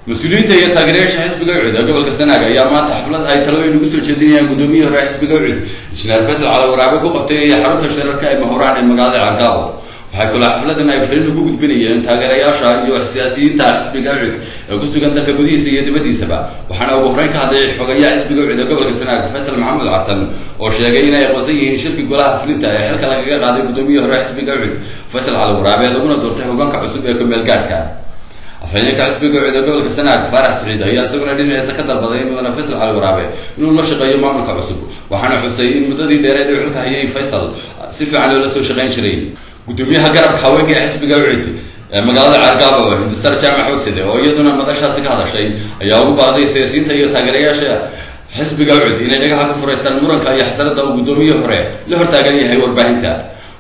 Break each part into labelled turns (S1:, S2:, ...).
S1: Mas-uuliyiinta iyo taageerayaasha xisbiga UCID ee gobolka Sanaag ayaa maanta xaflad ay talooyin ugu soo jeedinayaan gudoomiyihii hore xisbiga UCID, Injineer Faysal Cali Waraabe, ku qabtay xarunta shirarka ee Mahuraan ee magaalada Ceergaabo. Waxay kaloo xafladan ay fariin ugu gudbinayeen taageerayaasha iyo siyaasiyiinta xisbiga UCID ee ku sugan dalka gudihiisa iyo dibadiisaba. Waxaana ugu horreyn ka hadlay xogayaha xisbiga UCID ee gobolka Sanaag, Faysal Maxamuud Cartan, oo sheegay inay aqoonsan yihiin shirki golaha fulinta ee xilka lagaga qaaday gudoomiyihii hore xisbiga UCID, Faysal Cali Waraabe, laguna doortay hogaanka cusub ee kumeel gaadhka. Afhayeenka xisbiga UCID ee gobolka Sanaag, Faarax Siciid, ayaa isaguna dhinaciisa ka dalbaday mudane Faysal Cali Waraabe inuu la shaqeeyo maamulka cusub, waxaana xusay in muddadii dheereed ee xilka hayay Faysal si fiican loola soo shaqayn jiray. Gudoomiyaha garabka haweenka ee xisbiga UCID ee magaalada Ceergaabo, Hindistar Jaamac Xoogsade, oo iyaduna madashaasi ka hadashay, ayaa ugu baaqday siyaasiyiinta iyo taageerayaasha xisbiga UCID inay dhagaha ka furaystaan muranka iyo xasarada uu gudoomiyihii hore la hortaagan yahay warbaahinta.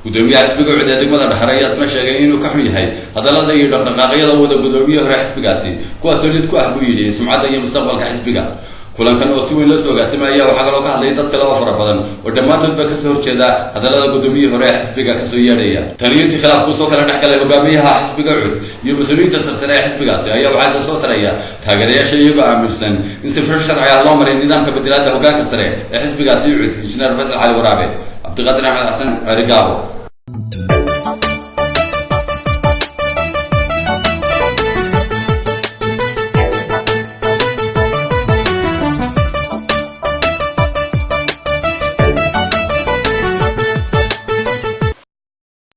S1: Gudoomiyaha xisbiga UCID ee degmada Dhahar ayaa isna sheegay inuu ka xun yahay hadallada iyo dhaqdhaqaaqyada wada gudoomiyihii hore xisbigaasi, kuwaasoo lid ku ah, buu yidhi, sumcadda iyo mustaqbalka xisbiga. Kulankan oo si weyn loo soo agaasimaya waxaa kaloo ka hadlay dad kale oo fara badan oo dhammaantoodba kasoo horjeeda hadallada gudoomiyihii hore ee xisbiga kasoo yeedhaya. Tani intii khilaafkuu soo kala dhex galay hogaamiyaha xisbiga UCID iyo mas-uuliyiinta sarsare ee xisbigaasi ayaa waxaa soo taraya taageerayaasha iyagoo aaminsan in sifro sharci ah loo maray nidaamka bedelaada hogaanka sare ee xisbigaasi UCID, Injineer Faysal Cali Waraabe. Cabdiqaadir Axmed Xasan, Ceerigaabo.